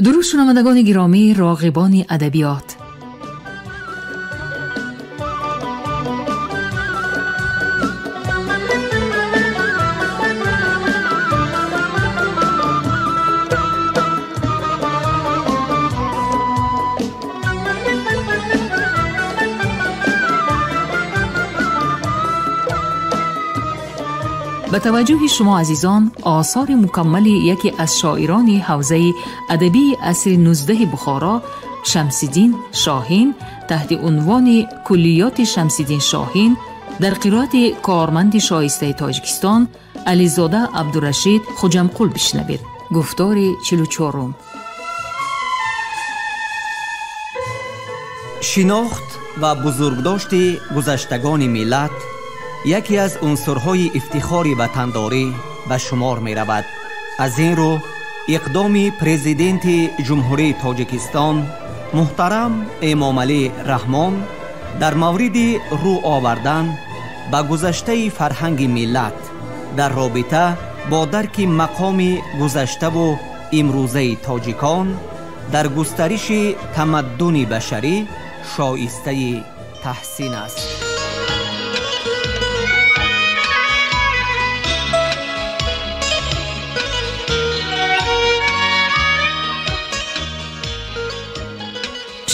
Дуруд шунавандагони гиромӣ, роғибони адабиёт. Ба таваҷҷӯҳи шумо азизон осори мукаммали яке аз шоирони ҳавзаи адабии асри 19 Бухоро Шамсиддин Шоҳин таҳти унвони Куллиёти Шамсиддин Шоҳин дар қироати корманди шоистаи Тоҷикистон Ализода Абдурашид Хуҷамқул бишнавед. Гуфтори 44-ум. Шинохт ва бузургдошти гузаштагони миллат яке аз унсурҳои ифтихори ватандорӣ ба шумор меравад. Аз ин рӯ иқдоми президенти Ҷумҳурии Тоҷикистон муҳтарам Эмомалӣ Раҳмон дар мавриди рӯ овардан ба гузаштаи фарҳанги миллат дар робита бо дарки мақоми гузаштаву имрӯзаи тоҷикон дар густариши тамаддуни башарӣ шоистаи таҳсин аст.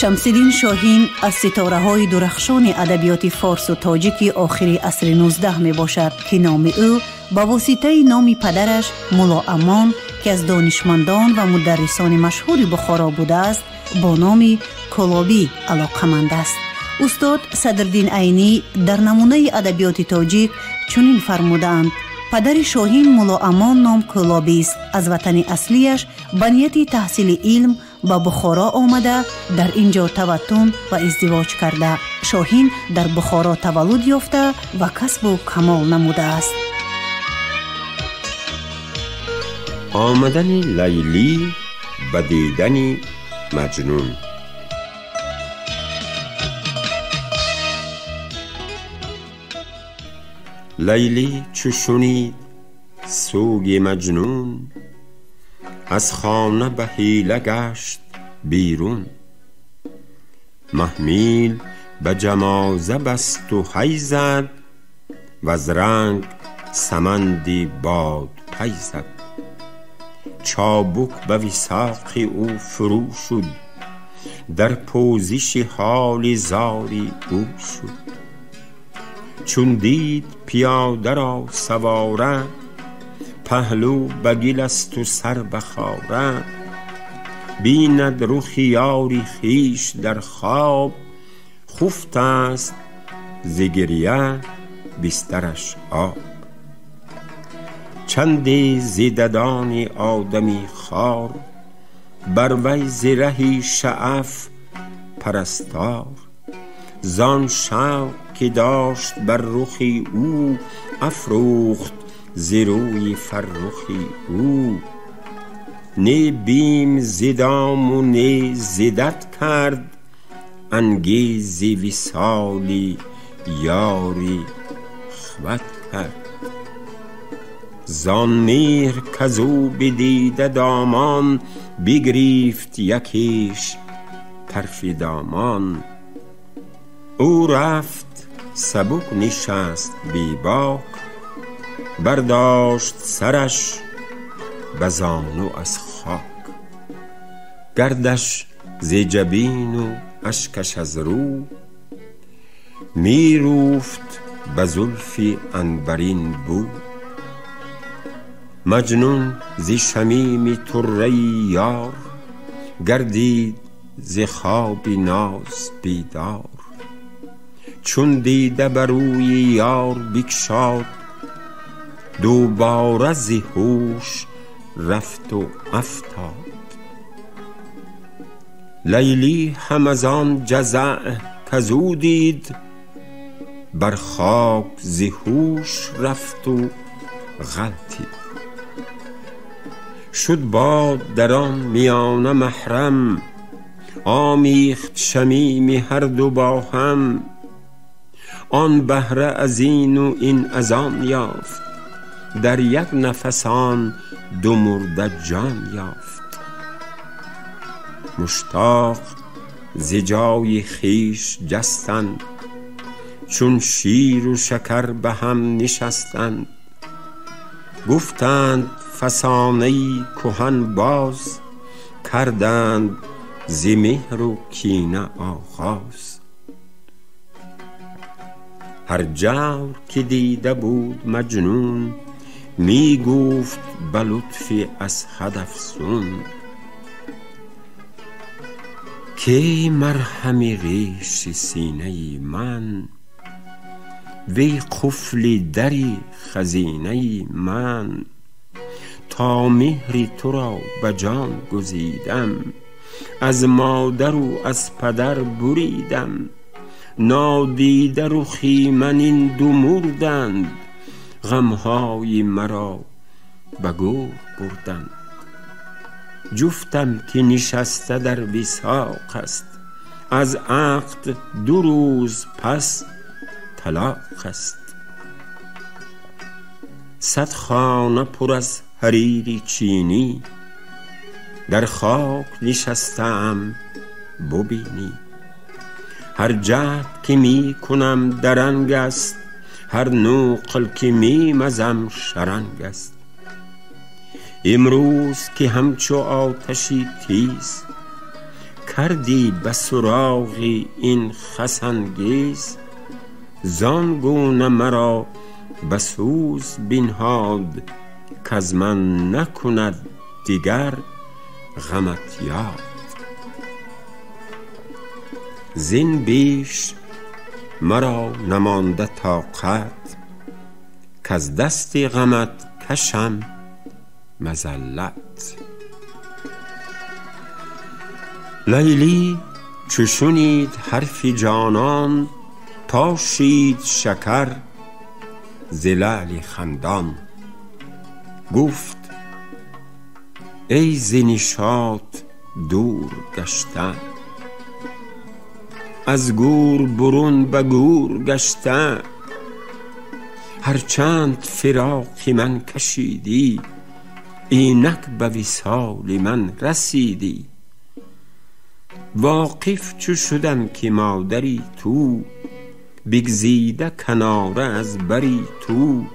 Шамсиддин Шоҳин аз ситораҳои дурахшони адабиёти форсу тоҷики охири асри 19 мебошад, ки номи ӯ ба воситаи номи падараш Мулло Амон, ки аз донишмандон ва мударрисони машҳури Бухоро будааст, бо номи Кӯлобӣ алоқаманд аст. Устод Садриддин Айнӣ дар намунаи адабиёти тоҷик чунин фармудаанд: падари Шоҳин Мулло Амон ном Кӯлобист. Аз ватани аслияш ба нияти таҳсили илм ба Бухоро омада, дар ин ҷо таваттун ва издивоҷ карда. Шоҳин дар Бухоро таваллуд ёфта ва касбу камол намудааст. Омадани Лайлӣ ба дидани Маҷнун. Лайлӣ чу шунид сӯги Маҷнун, аз хона ба ҳила гашт берун. Маҳмил ба ҷамоза басту ҳай зад, ваз ранг саманди бодпай зад. Чобук ба висоқи ӯ фурӯ шуд, дар пӯзиши ҳоли зори ӯ шуд. Чун дид пиёда ро савора, паҳлӯ ба гил асту сар ба хора, бинад рухи ёри хеш дар хоб, хуфт аст зи гиря бистараш об. Чанде зи дадони одами хор, бар вай зи раҳи шаъаф парастор. Зон шавқ ки дошт бар рухи ӯ, афрӯхт зи рӯи фаррухи ӯ. Не бим зи дому не зи дад кард, ангези висоли ёри хват кард. Зон меҳр казу бидида домон, бигрифт якеш тарфи домон. Ӯ рафт сабук нишаст бебок, бардошт сараш ба зону аз хок. Гардаш зи ҷабину ашкаш аз рӯ, мерӯфт ба зулфи анбарин бӯ. Маҷнун зи шамими турраи ёр, гардид зи хоби ноз бедор. Чун дида ба рӯи ёр бикшод, дубора зи ҳуш рафту афтод. Лайлӣ ҳам аз он ҷазаъ казу дид, бар хок зи ҳуш рафту ғалтид. Шуд бод дар он миёна маҳрам, омехт шамими ҳарду бо ҳам. Он баҳра аз ину ин аз он ёфт, дар як нафас он ду мурда ҷон ёфт. مشتاق ز جای خویش جستند، چون شیر و شکر به هم نشستند. گفتند فسانه کهن باز، کردند ز مهر و کینه آغاز. هر جور که دیده بود مجنون، می گفت به لطف از حد افزون. کی مرهم ریش سینه من، وی قفل در خزینه من. تا مهر تو را به جان گزیدم، از مادر و از پدر بریدم. نادیده رخی من این دو مردند، غمهای مرا به گور بردند. جفتم که نشسته در وثاق است، از عقد 2 روز پس طلاق است. 100 خانه پر از حریر چینی، در خاک نشسته ام ببینی. هر جهد که می کنم درنگ است، هر نقل که می مزم شرنگ است. امروز که همچو آتشی تیز، کردی به سراغ این خس انگیز. زان گونه مرا به سوز بنهاد، کز من نکند دیگر غمت یاد. زین بیش مرا نمانده طاقت، کز دست غمت کشم مذلت. لیلی چو شنید حرف جانان، پاشید شکر ز لعل خندان. گفت ای ز نشاط دور گشته، از گور برون به گور گشته. هرچند فراق من کشیدی، اینک به وصال من رسیدی. واقف چو شدم که مادری تو، بگزیده کناره از بری تو.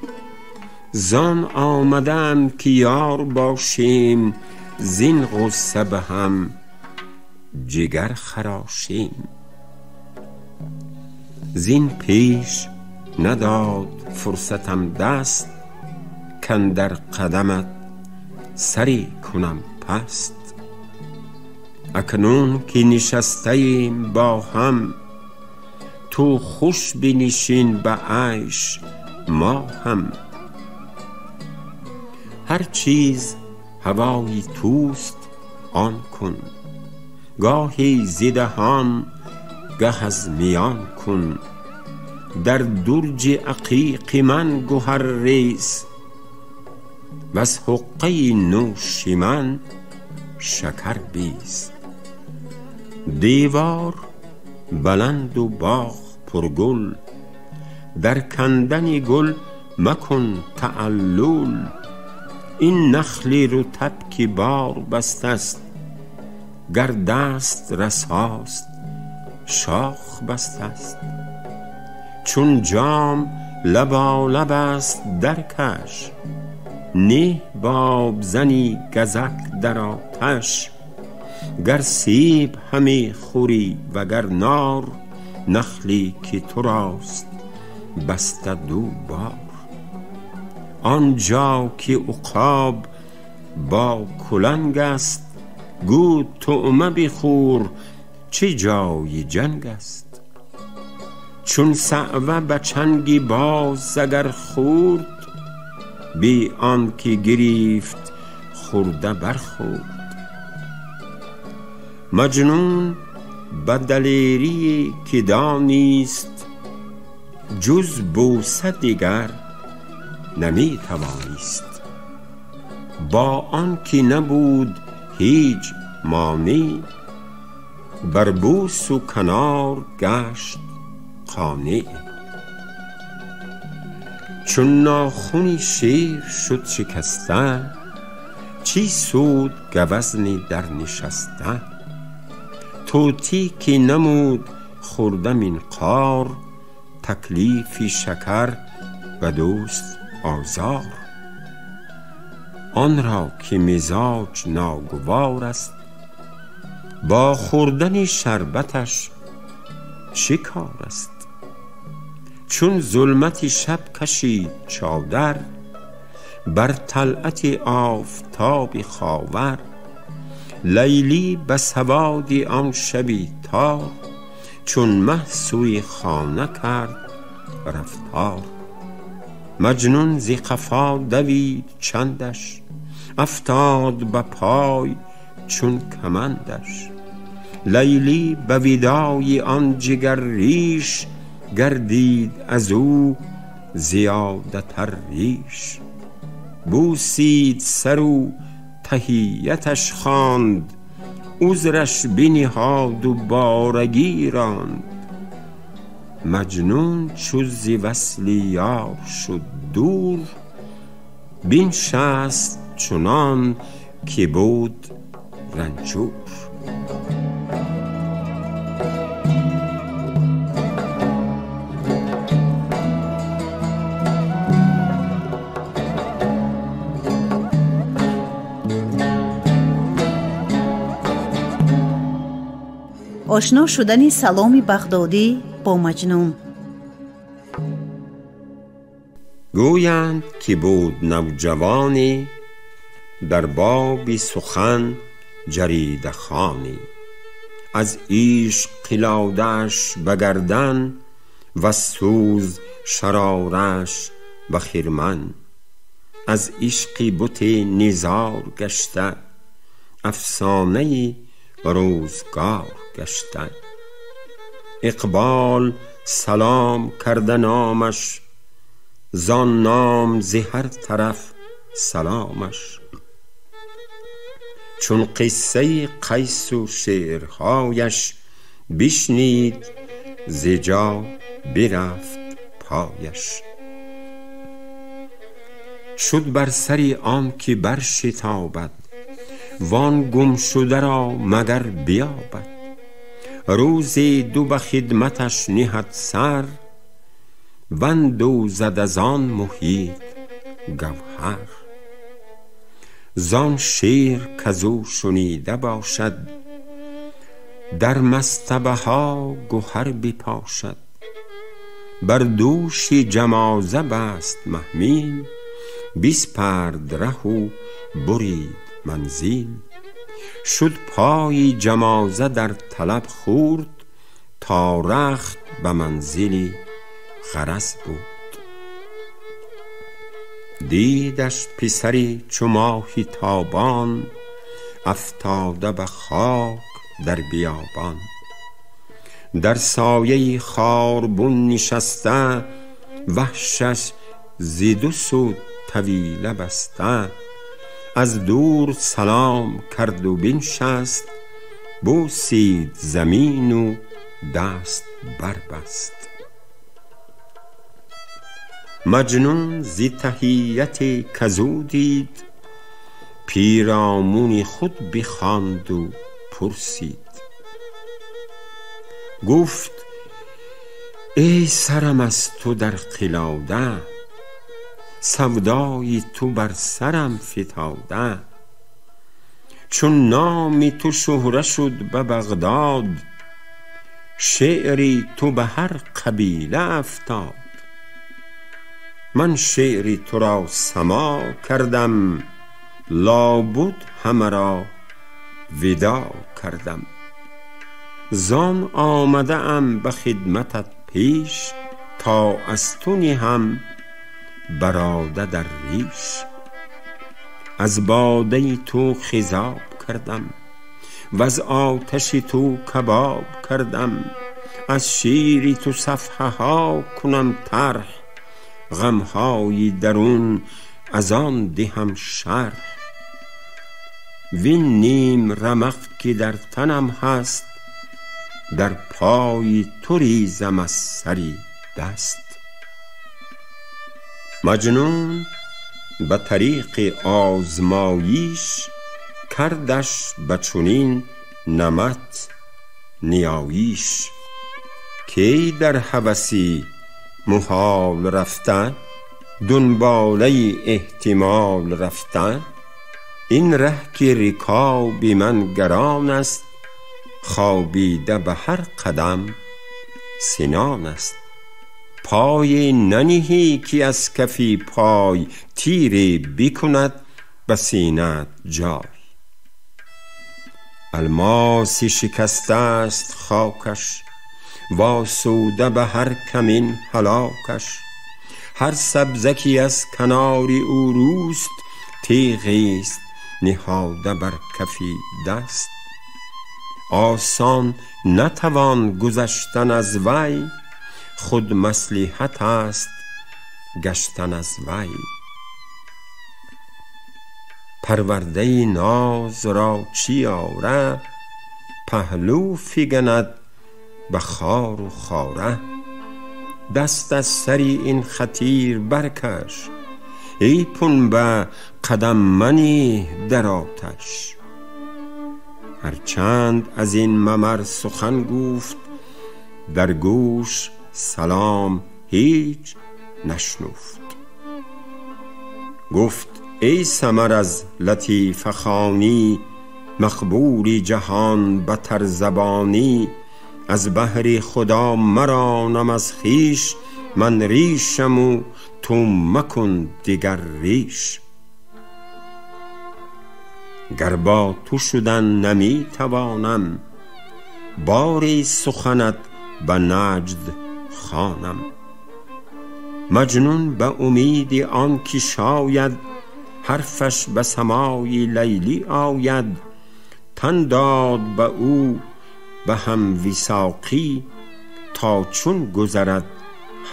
زان آمدم که یار باشیم، زین غصه به هم جگر خراشیم. زین پیش نداد فرصتم دست، کاندر قدمت سری کنم پست. اکنون که نشسته ایم با هم، تو خوش بنشین به عیش ما هم. هر چیز هوای توست آن کن، گاهی ز دهان گه از میان کن. در درج عقیق من گهر ریز، وز حقه نوش من شکر بیز. دیوار بلند و باغ پرگل، در کندن گل مکن تعلل. این نخل رطب که بار بسته است، گر دست رساست شاخ بسته است. چون جام لبالب است درکش، نه باب زنی گزک در آتش. گر سیب همی خوری وگر نار، نخلی که تو راست بسته دو بار. آنجا که عقاب با کلنگ است، گو طعمه بخور چه جای جنگ است. چون صعوه به چنگ باز اگر خورد، بی آن که گریفت خورده برخورد. مجنون به دلیری که دانیست، جز بوسه دیگر نمی توانست. با آن که نبود هیچ مانع، بر بوس و کنار گشت قانع. چون ناخن شیر شد شکسته، چی سود گوزن در نشسته. طوطی که نمود خورده منقار، تکلیف شکر به دوست آزار. آن را که مزاج ناگوار است، با خوردن شربتش چه کار است؟ چون ظلمت شب کشید چادر، بر طلعت آفتاب خاور. لیلی به سواد آن شبی تار، چون مه سوی خانه کرد رفتار. مجنون ز قفا دوید چندش، افتاد به پای چون کمندش. لیلی به ودای آن جگر ریش، گردید از او زیاده تر ریش. بوسید سر و تحیتش خواند، عذرش بنهاد و بارگی راند. مجنون چو ز وصل یار شد دور، بنشست چنان که بود رنجور. Ошно шудани Саломи Бағдодӣ бо Маҷнун. Гӯянд ки буд навҷавоне, дар боби сухан ҷаридахоне. Аз ишқ қилодааш ба гардан, ва сӯз шарораш ба хирман. Аз ишқи бути низор гашта, афсонаи рӯзгор гашта. Иқбол салом карда номаш, зон ном зи ҳар тараф саломаш. Чун қиссаи Қайсу шеърҳояш бишнид, зи ҷо бирафт пояш. Шуд бар сари он ки баршитобад, вон гум шуда ро магар биёбад. Рӯзе ду ба хидматаш ниҳад сар, вандӯзад аз он муҳит гавҳар. Зон шеър казу шунида бошад, дар мастабаҳо гӯҳар бипошад. Бар дӯши ҷамоза баст маҳмил, биспард раҳу бурид манзил. Шуд пои ҷамоза дар талаб хурд, то рахт ба манзили ғараз буд. Дидаш писаре чу моҳи тобон, афтода ба хок дар биёбон. Дар сояи хорбун нишаста, ваҳшаш зи ду су тавила баста. Аз дур салом карду биншаст, бӯсид замину даст барбаст. Маҷнун зи таҳияте казу дид, пиромуни худ бихонду пурсид. Гуфт: эй сарам аз ту дар қилода, савдои ту бар сарам фитода. Чун номи ту шӯҳра шуд ба Бағдод, шеъри ту ба ҳар қабила афтод. Ман шеъри туро самоъ кардам, лобуд ҳамаро видоъ кардам. Зон омадаам ба хидматат пеш, то аз ту ниҳам барода дар риш. Аз бодаи ту хизоб кардам, ваз оташи ту кабоб кардам. Аз шири ту сафҳаҳо кунам тарҳ, ғамҳои дарун аз он диҳам шарҳ. Вин ним рамақ ки дар танам ҳаст, дар пои ту ризам аз сари даст. Маҷнун ба тариқи озмоиш, кардаш ба чунин намат نیاییش. کی در هوسی محال رفته، دنباله احتمال رفته. این ره که رکاب من گران است، خوابیده به هر قدم سنان است. پای ننهی که از کفی پای، تیری بکند به سینه جای. الماسی شکسته است خاکش، واسوده به هر کمین هلاکش. هر سبزه کی از کنار او روست، تیغی است نهاده بر کفی دست. آسان نتوان گذشتن از وی، خود مصلحت است گشتن از وی. پرورده ناز را چی آره، پهلو فگند به خار و خاره. دست از سری این خطیر برکش، ای پنبه قدم منی در آتش. هرچند از این ممر سخن گفت، در گوش سلام هیچ نشنفت. گفت ای سمر از لطیفه خوانی، مقبولی جهان بتر زبانی. از بهر خدا مرانم از خویش، من ریشم و تو مکن دیگر ریش. گر با تو شدن نمی توانم، باری سخنت به نجد خوانم. مجنون به امید آن که شاید، حرفش به سمای لیلی آید. تن داد به او به هم وثاقی، تا چون گذرد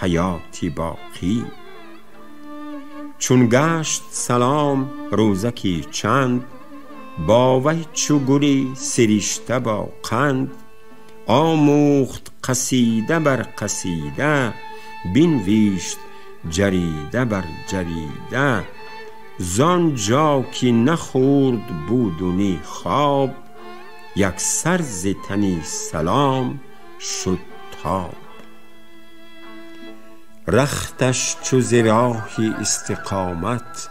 حیاتی باقی. چون گشت سلام روزکی چند، با وی چو گلی سرشته با قند. آموخت قصیده بر قصیده، بنوشت جریده بر جریده. زان جا که نخورد بود و نی خواب، یک سر ز تنی سلام شد تاب. رختش چو ز راهی استقامت،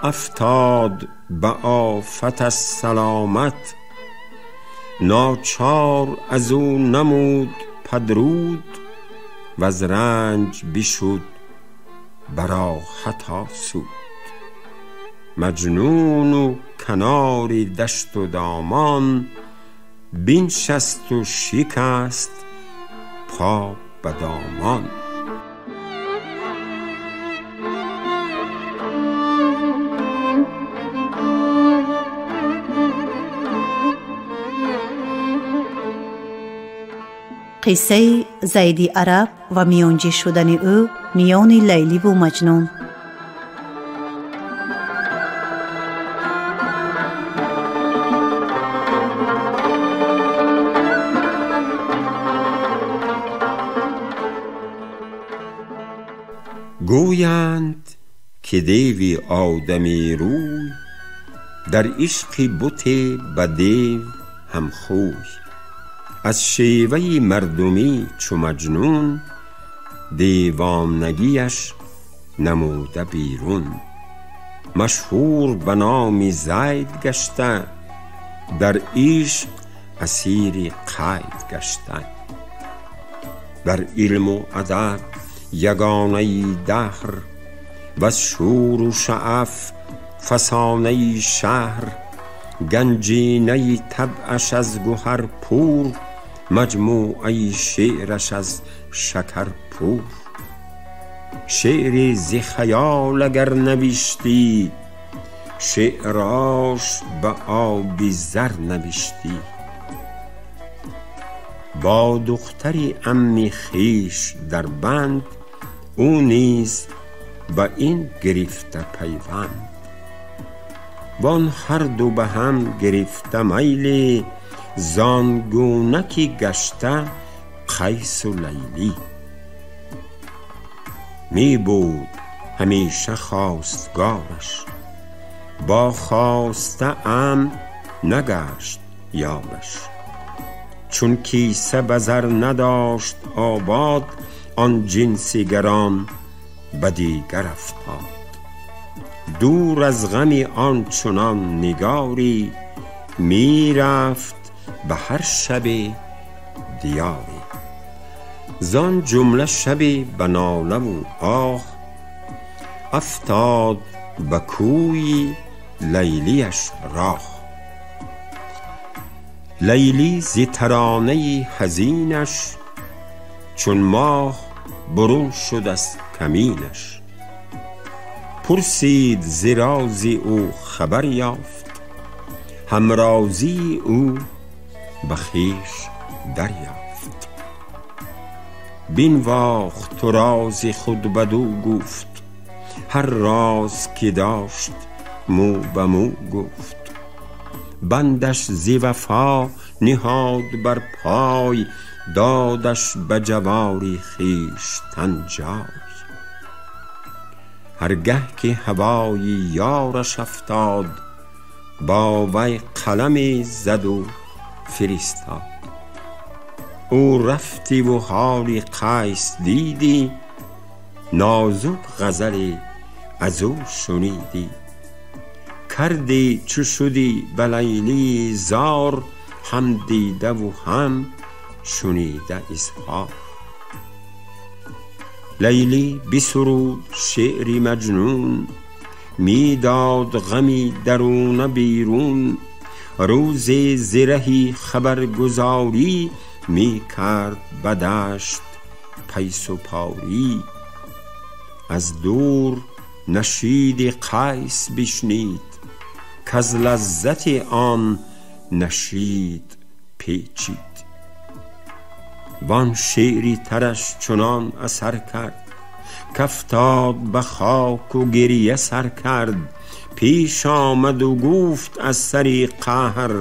افتاد به آفت از سلامت. ناچار از او نمود پدرود، وز رنج بشد براحت آسود. مجنون و کنار دشت و دامان، بنشست و شکست پا به دامان. Қиссаи Зайди араб ва миёнҷӣ шудани ӯ миёни Лайливу Маҷнун. Гӯянд ки деви одами рӯй, дар ишқи буте ба дев ҳамхӯй. Аз шеваи мардумӣ чу Маҷнун, девонагиаш намуда берун. Машҳур ба номи Зайд гашта, дар ишқ асири қайд гашта. Дар илму адаб ягонаи даҳр, ваз шӯру шаъаф фасонаи шаҳр. Ганҷинаи табъаш аз гӯҳар пур, маҷмӯаи шеъраш аз шакар пур. Шеъри зи хаёл агар навиштӣ, шеърош ба оби зар навиштӣ. Бо духтари амми хеш дар банд, ӯ низ ба ин гирифта пайванд. Вон ҳар ду ба ҳам гирифта майли, зон гуна ки гашта Қайсу Лайлӣ. Мебуд ҳамеша хостгораш, бо хоста ам нагашт ёраш. چون کیسه به زر نداشت آباد، آن جنس گران به دیگر افتاد. دور از غم آن چنان نگاری، می رفت به هر شب دیاری. زان جمله شبی به ناله و آه، افتاد به کوی لیلیش راه. لیلی ز ترانه حزینش، چون ماه برون شد از کمینش. پرسید ز راز او خبر یافت، همرازی او به خویش دریافت. بنواخت و راز خود بدو گفت، هر راز که داشت مو به مو گفت. بندش ز وفا نهاد بر پای، دادش به جوار خویشتن جای. هرگه که هوای یارش افتاد، با وی قلمی زد و فرستاد. او رفتی و حال قیس دیدی، نازک غزل از او شنیدی. کردی چو شدی به لیلی زار، هم دیده و هم شنیده اظهار. لیلی بسرود شعر مجنون، می داد غمی درون بیرون. روز زرهی خبرگزاری، می کرد به دشت پیس و پاری. از دور نشید قیس بشنید، کز لذت آن نشید پیچید. وان شعری ترش چنان اثر کرد، کافتاد به خاک و گریه سر کرد. پیش آمد و گفت از سر قهر،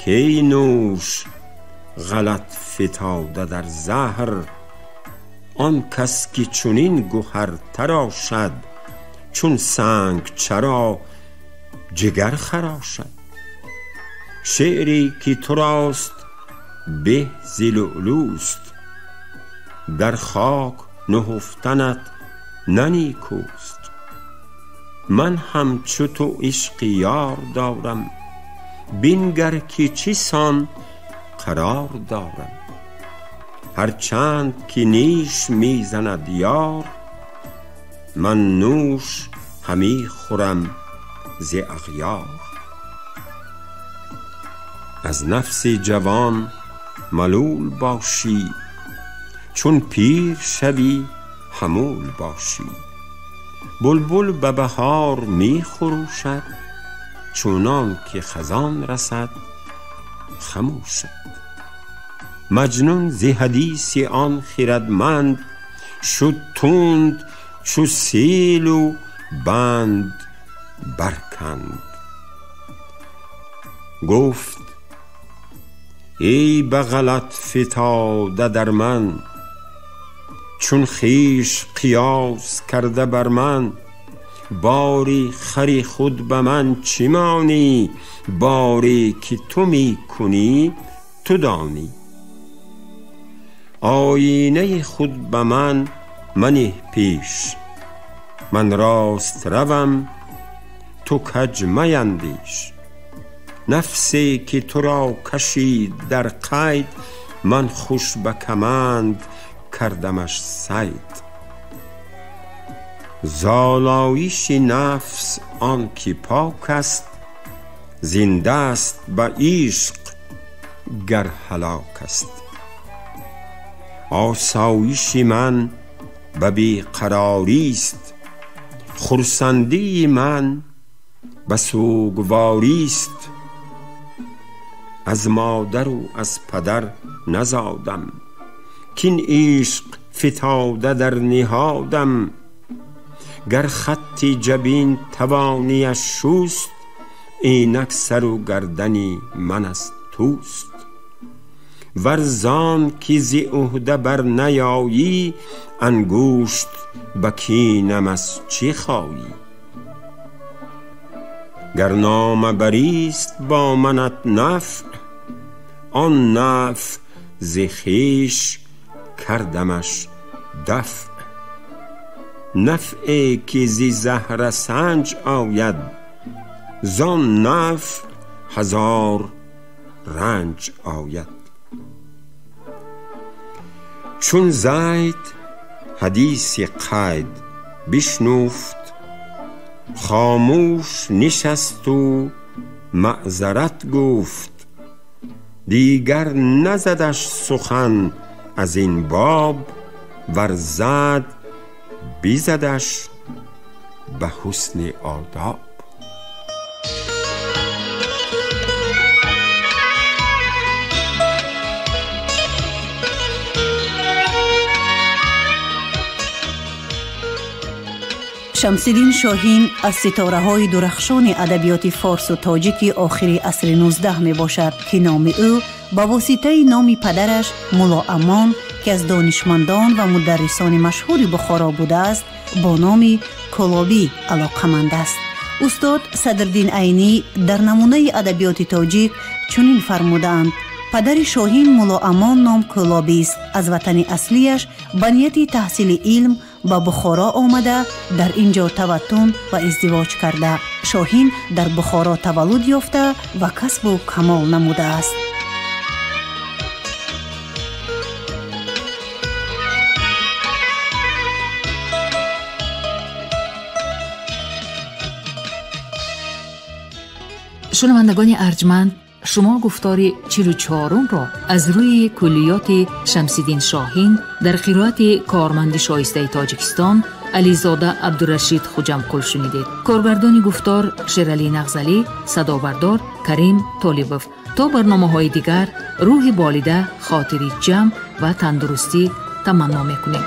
کی نوش غلط فتاده در زهر. آن کس که چنین گهر تراشد، چون سنگ چرا جگر خراشد. شعری که تو راست به ز لؤلؤست، در خاک نهفتنت نه نیکوست. من هم چو تو عشق یار دارم، بنگر که چه سان قرار دارم. هر چند که نیش می زند یار، من نوش همی خورم ز اغیار. از نفس جوان ملول باشی، چون پیر شوی حمول باشی. بلبل به بهار می خروشد، چونان که خزان رسد خموشد. مجنون ز حدیث آن خردمند، شد تند چو سیل و بند برکند. گفت ای به غلط فتاده در من، چون خویش قیاس کرده بر من. باری خری خود به من چه مانی، باری که تو می کنی تو دانی. آیینه خود به من منه پیش، من راست روم تو کج میندیش. نفسی که تو را کشید در قید، من خوش به کمند کردمش صید. زالایش نفس آن که پاک است، زنده است به عشق گر هلاک است. آسایش من به بیقراری است، خرسندی من به سوگواری است. از مادر و از پدر نزادم، کین عشق فتاده در نهادم. گر خط جبین توانیش شست، اینک سر و گردنی من از توست. ور زان که ز عهده بر نیایی، انگشت به کینم از چه خایی؟ گر نامه بریست با منت نفع، آن نفع ز خویش کردمش دفع. نفع که ز زهره سنج آید، زان نفع هزار رنج آید. چون زید حدیث قید بشنفت، خاموش نشست و معذرت گفت. دیگر نزدش سخن از این باب، ور زد بزدش به حسن آداب. Шамсиддин Шоҳин аз ситораҳои дурахшони адабиёти форсу тоҷики охири асри 19 мебошад, ки номи ӯ ба воситаи номи падараш Мулло Амон, ки аз донишмандон ва мударрисони машҳури Бухоро будааст, бо номи Кӯлобӣ алоқаманд аст. Устод Садриддин Айнӣ дар намунаи адабиёти тоҷик чунин фармудаанд: падари Шоҳин Мулло Амон ном Кӯлобист. Аз ватани аслияш ба нияти таҳсили илм ба Бухоро омада, дар ин ҷо таваттун ва издивоҷ карда. Шоҳин дар Бухоро таваллуд ёфта ва касбу камол намудааст. Шунавандагони арҷманд, шумо гуфтори 44-умро аз рӯи куллиёти Шамсиддин Шоҳин дар қироати корманди шоистаи Тоҷикистон Ализода Абдурашид Хуҷамқул шунидед. Коргардони гуфтор Шералӣ Нағзалӣ, садобардор Карим Толибов. То барномаҳои дигар рӯҳи болида, хотири ҷамъ ва тандурустӣ таманно мекунем.